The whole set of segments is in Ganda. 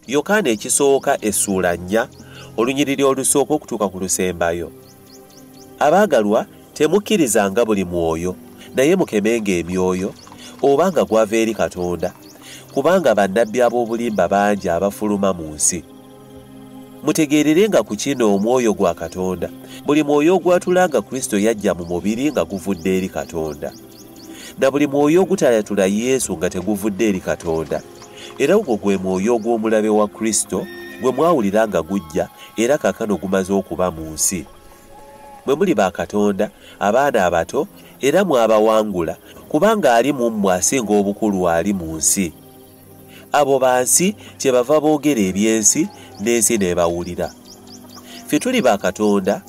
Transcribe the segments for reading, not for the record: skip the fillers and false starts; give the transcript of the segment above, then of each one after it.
Yokaana ekisooka essuula 4 olunyiriri olusooka okutuuka ku lusembayo. Abaagalwa, temukkirizanga buli mwoyo, naye mukemenga emyoyo, obanga gwava eri Katonda, kubanga bannabbi ab'obulimba bangi abafuluma mu nsi. Mutegeererenga ku kino omwoyo gwa Katonda, buli mwoyo ogwatula nga Kristo yajja mu mubiri nga guvudde eri Katonda, na buli mwoyo ogutayatula Yesu nga teguvudde eri Katonda. Era ogwo gwe mwoyo ogw'omulabe wa Kristo gwe mwawulira nga gujja, era kaakano gumaze okuba mu nsi. Bwe muli ba Katonda, abaana abato, era mwabawangula, kubanga ali mu mmwe asinga obukulu ali mu nsi. Abo ba nsi kyebava boogera eby'ensi, n'ensi n'ebawulira. Ffe tuli ba Katonda,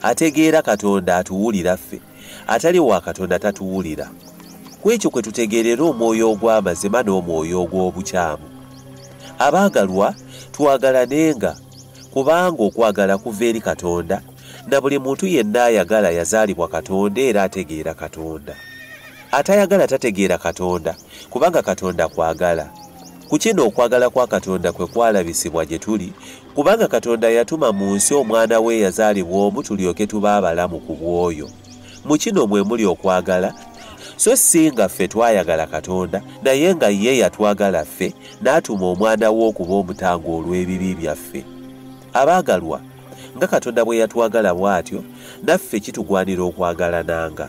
ategeera Katonda atuwulira ffe, atali wa Katonda tatuwulira. Ku ekyo kwe tutegeerera omwoyo ogw'amazima n'omwoyo ogw'obukyamu. Abaagalwa, twagalanenga, kubanga okwagala kuva eri Katonda, na buli muntu yenna ayagala yazaalibwa Katonda era ategeera Katonda. Atayagala tategeera Katonda, kubanga Katonda kwagala. Ku kino okwagala kwa Katonda kwe kwalabisibwa gye tuli, kubanga Katonda yatuma mu nsi omwana we eyazaalibwa omu tulyoke tube abalamu ku bw'oyo. Mu kino mwe muli okwagala, so si nga ffe twayagala Katonda, naye nga ye yatwagala ffe, n'atuma omwana we okuba omutango olw'ebibi byaffe. Abaagalwa, nga Katonda bwe yatwagala bw'atyo, naffe kitugwanira okwagalananga.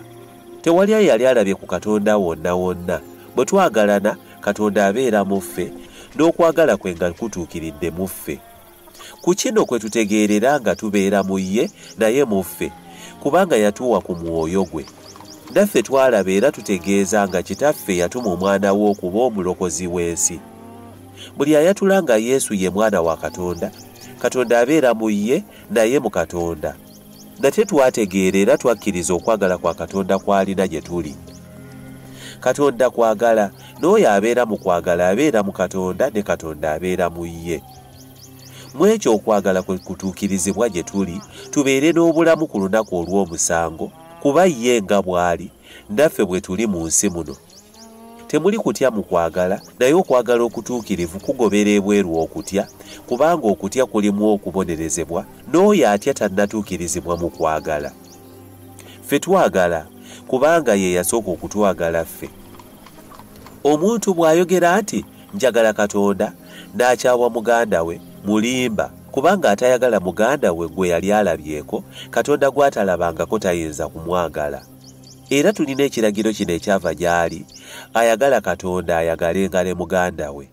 Tewali eyali alabye ku Katonda wonna wonna. Bwe twagalana, Katonda abeera mu ffe, n'okwagala kwe nga kutuukiridde mu ffe. Ku kino kwe tutegeerera nga tubeera mu ye, naye mu ffe, kubanga yatuwa ku mwoyo gwe. Naffe twalaba era tutegeeza nga Kitaffe yatuma omwana we okuba omulokozi w'ensi. Buli ayatula nga Yesu ye mwana wa Katonda, Katonda abeera mu ye, naye mu Katonda. Nate twategeera era twakkiriza okwagala kwa Katonda kw'alina gye tuli. Katonda kwagala, n'oyo abeera mu kwagala abeera mu Katonda, ne Katonda abeera mu ye. Mu ekyo okwagala kwe kutuukirizibwa gye tuli, tubeere n'obulamu ku lunaku olw'omusango, kuba ye nga bw'ali, naffe bwe tuli mu nsi muno. Temuli kutya mu kwagala, naye okwagala okutuukirivu kugobera ebweru okutya, kubanga okutya kulimu okubonerezebwa, n'oyo atya tannatuukirizibwa mu kwagala. Ffe twagala, kubanga ye yasooka okutwagala ffe. Omuntu bw'ayogera nti, njagala Katonda, n'akyawa muganda we, mulimba, kubanga atayagala muganda we gwe yali alabyeko, Katonda gw'atalabangako tayinza kumwagala. Era tulina ekiragiro kino ekyava gy'ali, ayagala Katonda ayagalenga ne muganda we.